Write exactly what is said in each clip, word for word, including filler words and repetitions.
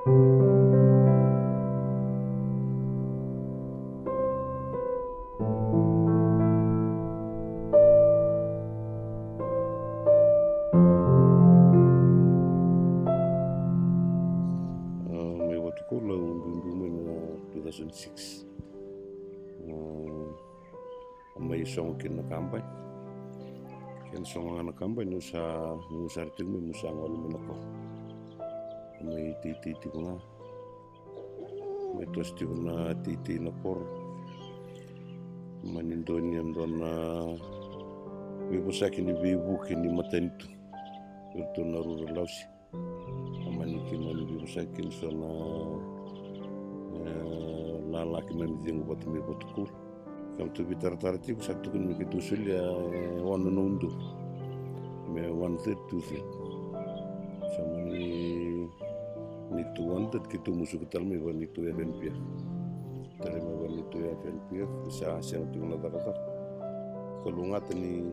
Mai Vatukolo au biubiu mai na two thousand six. Mai sogo kina na kabani. Kena sogo ga na kabani, au sa, au sa ra tiko mai, au sa gole mai na koro. Mai teitei tiko ga. Mai toso tiko na teitei na koro. Mani dua ni, dua na veivosaki ni veivuke ni matanitu. Iratou na ruru lausi. A mani keimami veivosaki kina so na, e, lala keimami cegu vata mai Vatukolo. Keimami tu veitaratara tiko, sa tukuni me keitou solia, e, ono na udolu. Me one third, two third. Sa mani neitou one third keitou musuki tale mai vei neitou F N P F. Tale mai vei neitou F N P F, sa sega tiko na cakacaka. Kalougata ni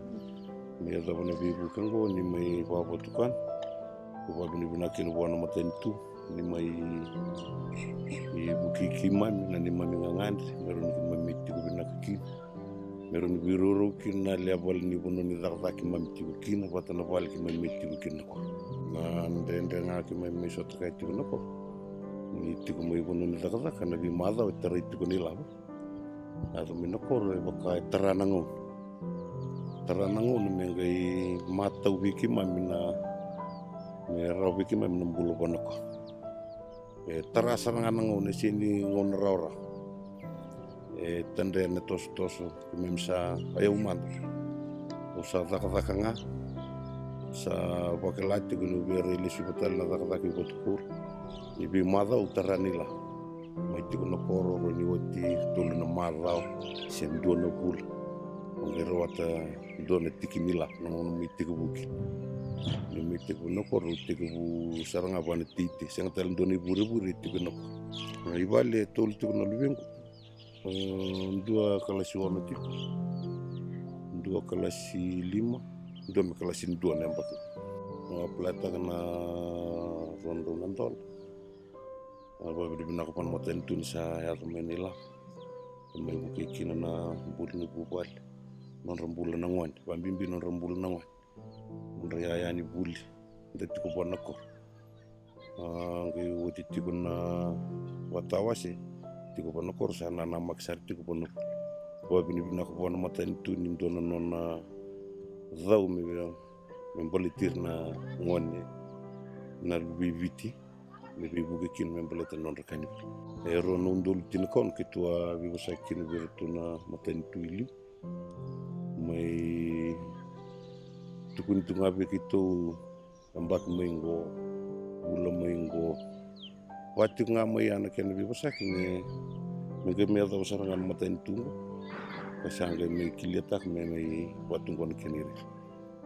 me yacova na veivuke oqo ni mai vakavotukana. Au vakavinavinaka kina vua na matanitu ni mai vukei keimami na neimami gagadre, me rawa ni keimami mai tiko vinaka kina. Me rawa ni veiraurau kina na level ni vanua ni cakacaka keimami tiko kina vata na vale keimami mai tiko kina na koro. Na dredre ga keimami mai sota kaya tiko na koro, ni tiko mai vanua ni cakacaka na veimacawa e tarai tiko na ilavo. Yaco mai na koro e vaka e tara na gauna. Tara na gauna me qai matau vei keimami na, me rawa vei keimami na bula vua na koro. E tara sara ga na gauna, e sega ni gauna rawarawa. E tadre na tosotoso, keimami sa, o yau mada. Au sa cakacaka ga, sa vakila tiko niu via rai lesuva tale na cakacaka i Vatukolo. Ni veimacawa au tara na ilavo. Mai tiko na koro, rawa ni oti tolu na macawa se dua na vula. Au qai rawata dua na tiki ni ilavo, na gauna mai tekivu kina. Ni mai tekivu na koro, au tekivu sara ga vua na teitei, sega tale dua na ivurevure e tiko na koro. Na ivale e tolu tiko na luvequ. E, dua kalasi ono tiko, dua kalasi lima, dua me kalasi dua na yabaki. Au apalaitaka na rua na drau na dola. Au vakavinavinaka vua na matanitu ni sa yaco mai na ilavo. Mai vukei kina na bula ni vuvale. Nodra bula na gone, vakabibi nodra bula na gone. Nodra iyaya ni vuli, da tiko vua na koro. A, qai oti tiko na vatawase, tiko vua na koro, sa nanamaki sara tiko vua na vuli. Vakavinavinaka vua na matanitu ni dua na nona cau me, me baleti ira na gone na luve i Viti, me veivuke kina me baleta na nodra ka ni vuli. E rua na udolu tinikaono keitou a veivosaki kina vei iratou na matanitu i liu. Mai tukuni tu ga vei keitou, yabaki mai qo, vula mai qo. Vaka tiko ga mai ya na kena veivosaki me, me qai mai yacova sara ga na matanitu qo. Ka sa qai mai kiliataka me mai vaka tu qo na kena irairai.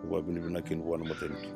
Vakavinavinaka kina vua na matanitu.